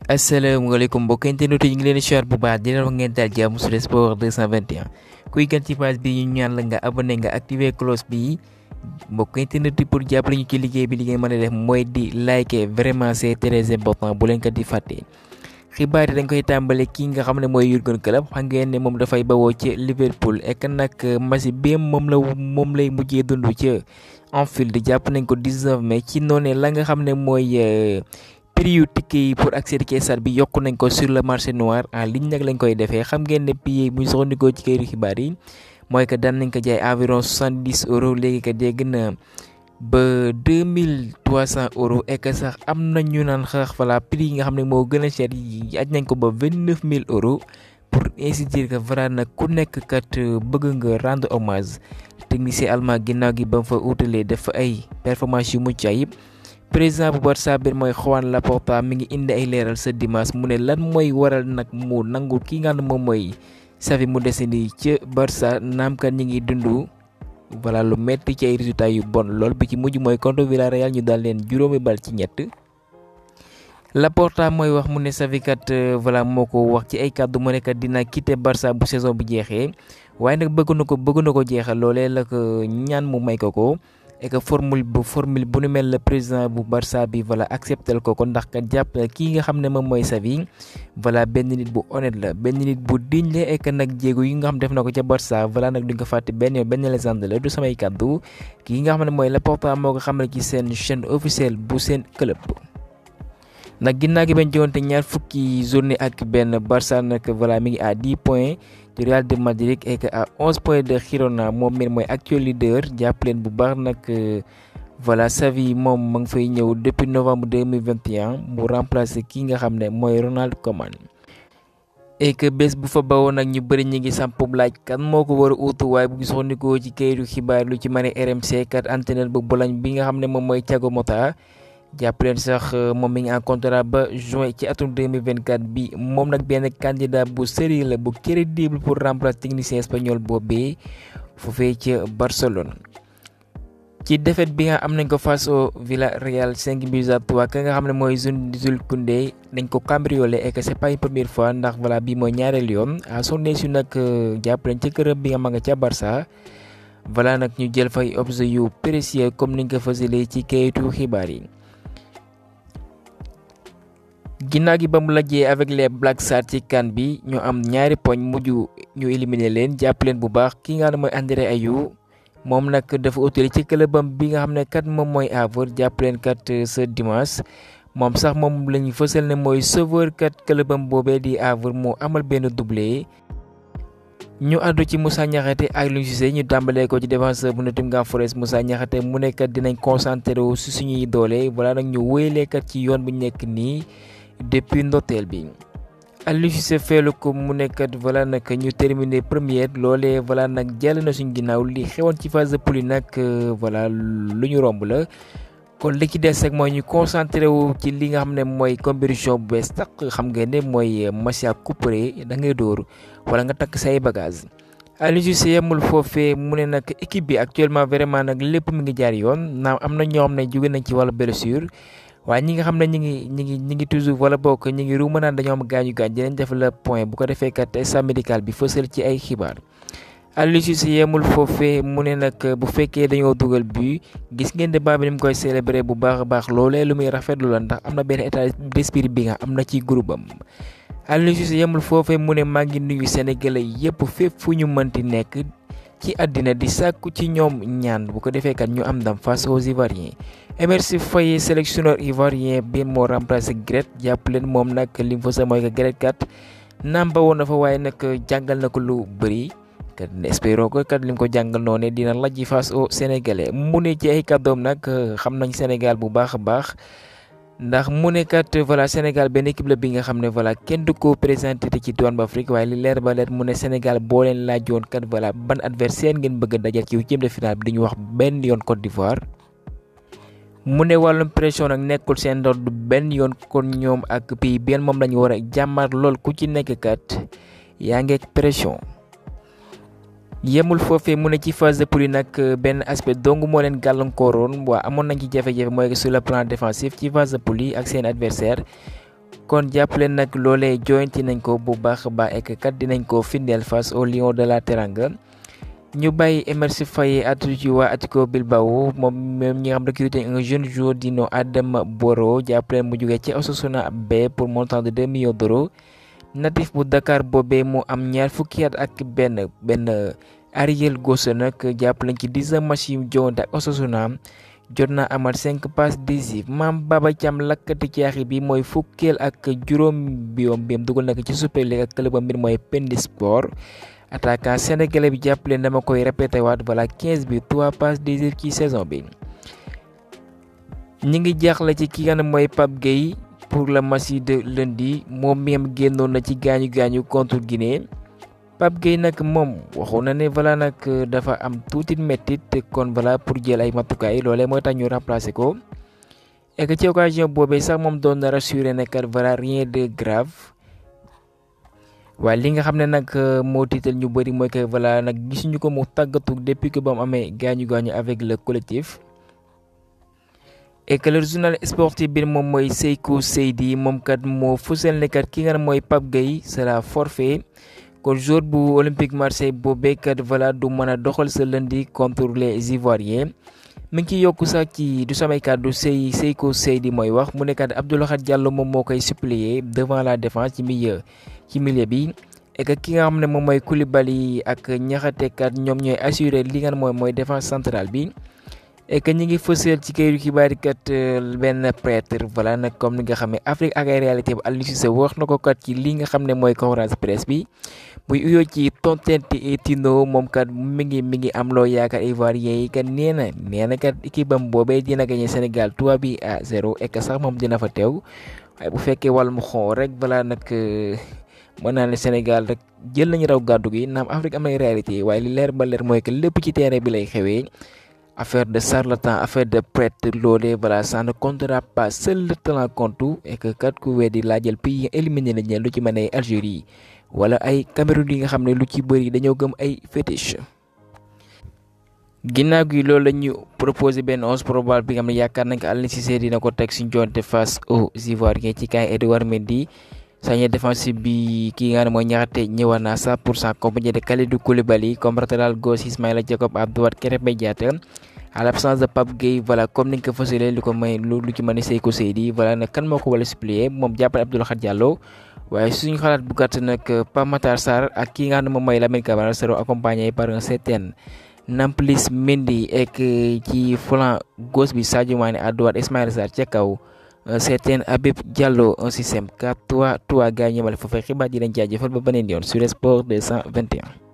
Assalamualaikum mbokk internet yi ñu ngi leen di siyaar bu baax di leen wax ngeen daal jàmm sur Sport 221 kuy gan ci page bi ñu ñaan la nga abonné nga activer cloche bi mbokk internet yi pour jàppale ñu ci liggéey bi li ngeen mën a def mooy di liker vraiment c'est très important bu leen ko di fàtte. xibaar yi dañ koy tàmbale kii nga xam ne mooy Jurgen Klopp xam ngeen ne moom dafay bawoo ci Liverpool et que nag match bi moom lay mujjee dund ca Anfield jàpp nañ ko 19 mai ci noonu la nga xam ne mooy. Prix yu ticket yi pour accéder ci stade bi yokku nañ ko sur le marché noir en ligne nag lañ koy defee xam ngeen ne billet bu ñu soxandikoo ci këru xibaar yi mooy que daan nañ ko jaay environ 70 € léegi que dégg na ba 2300 € et que sax am na ñu naan xaax voilà prix yi nga xam ne moo gën a cher yi aj nañ ko ba 29000 € pour ainsi dire que vraiment nag ku nekk kat bëgg nga rendre hommage technicien allemand ginnaaw gi ba mu fa utalee def ay performance yu mucc ayib. président bu Barça bi mooy Joan Laporta mi ngi indi ay leeral sa dimanche mu ne lan mooy waral nag mu nangu ki nga xam ne moom mooy Xavi mu desandi ca Barça naam kat ñi ngi dund voilà lu metti ci ay résultats yu bon lool bi ci mujj mooy contre Villarreal ñu daal leen juróomi bal ci ñett. Laporta mooy wax mu ne Xavi kat voilà moo ko wax ci ay kàddu mu ne kat dina quitter Barça bu saison bi jeexee waaye nag bëgg na ko jeexal loolee la ko ñaan mu may ko. et que formule bu nu mel le président bu Barça bi voilà acceptel ko ndax kat jàpp kii nga xam ne moom mooy Xavi voilà benn nit bu honnête la benn nit bu digne la et que nag jéego yi nga xam def na ko ca Barça voilà nag duñ ko fàtte benn légende la du samay kàddu kii nga xam ne mooy Laporta moo ko xamal ci seen chaîne officielle bu seen club. nag ginnaaw gi bañ joonte ñaar fukki journée ak benn Barça nag voilà mi ngi à 10 points du Real de Madrid et que à 11 points de Girona moom mi mooy actuel leader jàpp leen bu baax nag voilà Xavi moom ma ngi fay ñëw depuis novembre 2021 mu remplacer kii nga xam ne mooy Ronald Koeman. et que bés bu fa bawoo nag ñu bëri ñi ngi samp laaj kan moo ko war a uutu waaye bu soxandikoo ci kayitu xibaar lu ci mën a RMC kat entraîneur bu Bologne bi nga xam ne moom mooy Thiago Motta. jàpp leen sax moom mi ngi en contrat ba juin ci atum 2024 bi moom nag benn candidat bu sérieux la bu crédible pour remplacer technicien espagnol boobee foofee ca Barcelone. ci défaite bi nga am nañ ko face au Villarreal 5-3 ka nga xam ne mooy Jules Koundé dañ ko cambriolé et que c'est pas une première fois ndax voilà bii mooy ñaareel yoon à son insu nag jàpp leen ca këram bi nga ma nga ca Barça voilà nag ñu jël fay objet yu précieux comme niñ ko fësalee ci kayitu xibaar yi. ginnaaw gi ba mu lajjee avec les Black Stars ci CAN bi ñu am ñaari poñ mujj ñu éliminer leen jàpp leen bu baax ki nga xam ne mooy André Ayew moom nag dafa utile ci clubam bi nga xam ne kat moom mooy Havre jàpp leen kat ce dimanche moom sax moom lañu fësal ne mooy sauveur kat clubam boobee di Havre moo amal benn doublé. ñu àddu ci Moussa Niakhaté ak Aliou Cissé ñu tàmbalee ko ci défenseur bu Nottingham Forest Moussa Niakhaté mu nekkat dinañ concentré wu si suñuy doole voilà nag ñu wéyalee kat ci yoon bu nekk nii. depuis ndorteel bi Aliou Cissé feelu ko mu nekkat voilà nag ñu terminé première loolee voilà nag jàll na suñ ginnaaw li xewoon ci phase de poule nag voilà lu ñu romb la kon li ci des rek mooy ñu concentré wu ci li nga xam ne mooy compétition bu bees tax xam nga ne mooy match à coups près da ngay dóor wala nga takk say bagage Aliou Cissé yemul foofee mu ne nag équipe bi actuellement vraiment nag lépp mi ngi jaar yoon naam am na ñoo xam ne jóge nañ ci wàllu blessure waaye ñi nga xam ne ñi ngi toujours wala bokk ñi ngi ruuma naan dañoo am gaañu dinañ def le point bu ko defee kat staff médical bi fësal ci ay xibaar. Aliou Cissé yemul foofee mu ne nag bu fekkee dañoo dugal but gis ngeen de baa bi ni mu koy célébrer bu baax a baax loolee lu muy rafetlu la ndax am na benn état d'esprit bi nga am na ci groupe am. Aliou Cissé yemul foofee mu ne maa ngi nuyu Sénégalais yépp fépp fu ñu mënti nekk. ci àddina di sàkku ci ñoom ñaan bu ko defee kat ñu am ndam face aux Ivoiriens. Emerse Faé sélectionneur ivoirien bi moo remplacé Gret jàpp leen moom nag li mu fa sa mooy que Gret kat naam ba woon na fa waaye nag jàngal na ko lu bëri kat espérons ko kat li mu ko jàngal noonu dina lajji face aux Sénégalais mu ne ci ay kàddoom nag xam nañ Sénégal bu baax a baax. ndax mu ne kat voilà Sénégal benn équipe la bi nga xam ne voilà kenn du ko présenté ci douane ba Afrique waaye li leer ba leer mu ne Sénégal boo leen laajoon kat voilà ban adversaire ngeen bëgg a dajal ci huitième de finale bi duñu wax benn yoon Côte d'Ivoire. mu ne wàllum pression nag nekkul seen ndoor du benn yoon kon ñoom ak pays benn moom lañu war a jàmmar lool ku ci nekk kat yaa ngi ak pression. yemul foofee mu ne ci phase de poule nag benn aspect dong moo leen gàllankooroon waa amoon nañ ci jafe-jafe mooy sur le plan défensif ci phase de poule ak seen adversaire kon jàpp leen nag loolee joyanti nañ ko bu baax a baax ek kat dinañ ko findeel face au Lion de la Teranga. ñu bàyyi Emerse Faé atu ci waa Atlético Bilbao moom ñi nga xam recruté un jeune joueur dino Adama Barrow jàpp leen mu jógee ci Osasuna B pour montant de 2 millions d'euros. natif bu Dakar boobee mu am ñaar fukki at ak benn Ariel Gosse nag jàpp leen ci 19 matchs yu joŋante ak Osasuna jot na amal 5 passes décisives Mame Baba Thiam lakkati caaxi bi mooy fukkeel ak juróom biom dugal nag ci Super League ak club mbir mooy Pendi Sport. attaquant sénégalais bi jàpp leen dama koy répété waat voilà 15 bi 3 passes décisives ci saison bi. ñi ngi jaaxle ci ki nga xam ne mooy Pape Gueye pour le match de lundi moom mi am génnoon na ci gaañu contre Guinée. Pape Gueye nag moom waxoon na ne voilà nag dafa am tuuti méttit kon voilà pour jël ay matukaay loolee mooy tax ñu remplacer ko. et que ci occasion boobee sax moom doon na rassuré ne kat voilà rien de grave. waaye li nga xam ne nag moo tiital ñu bëri mooy que voilà nag gisuñu ko mu tàggatu depuis que ba mu amee gaañu avec le collectif. et que le journal sportif bi moom mooy Seykou Seydi moom kat moo fësal ne kat ki nga xam mooy Pape Gueye sera forfait kon joueur bu Olympique Marseille boobee kat voilà du mën a doxal sa lundi contre les Ivoiriens. mi ngi ciy yokku sax ci du samay kàddu Seykou Seydi mooy wax mu ne kat Abdou Lahad Diallo moom moo koy suppléer devant la défense ci milieu bi. et que ki nga xam ne moom mooy Koulibaly ak Niakhaté kat ñoom ñooy assurer li nga xam mooy défense centrale bi. et que ñi ngi fësal ci kayitu xibaar yi kat benn prêtre voilà nag comme ni nga xam ne Afrique ak ay réalité bu Aliou Cissé wax na ko kat ci li nga xam ne mooy conférence presse bi. buy uyoo ci Tontenti Tino moom kat mi ngi am loo yaakaar Ivoirien yi kat nee na kat équipe am boobee dina gagné Sénégal 3-0 et que sax moom dina fa teew waaye bu fekkee wàllum xoo rek voilà nag mën naa ne Sénégal rek jël nañu raw gàddu gi naam Afrique am ay réalité waaye li leer ba leer mooy que lépp ci terrain bi lay xewee. affaire de charlatan affaire de prêtre loolee voilà ça ne comptera pas seul le talent compte et que kat ku weddi laa jël pays éliminé nañ leen lu ci mën ay Algérie wala ay Cameroun yi nga xam ne lu ci bëri dañoo gëm ay fétiche. ginnaaw gi loolu la ñu proposé benn 11 probable bi nga xam ne yaakaar nañ ko Aliou Cissé dina ko teg suñu joonte face aux Ivoiriens ci kaay Edouard Mendy. sañe défensif bi ki nga xam ne mooy Niakhaté ñëwaat na 100% accompagné de Kalidou Koulibaly comme latéral gauche Ismaïla Jacob Abdou Krépin Diatta à l'absence de Pape Gueye voilà comme ni nga ko fësalee lu ci mën a Seykou Seydi voilà nag kan moo ko wala supplier moom jàppale Abdou Lahad Diallo waaye suñu xalaat bu gàtt nag Pape Matar Sarr ak ki nga xam ne moom mooy Lamine Camara seront accompagnés par un certain Nampalys Mendy ak ci flanc gauche bi Sadio Mané à droite Ismaïla Sarr ca kaw. certain Habib Diallo un système 4-3-3 gars ñëmale foofee xibaar di leen jaajëfal ba beneen yoon sur Sport 221.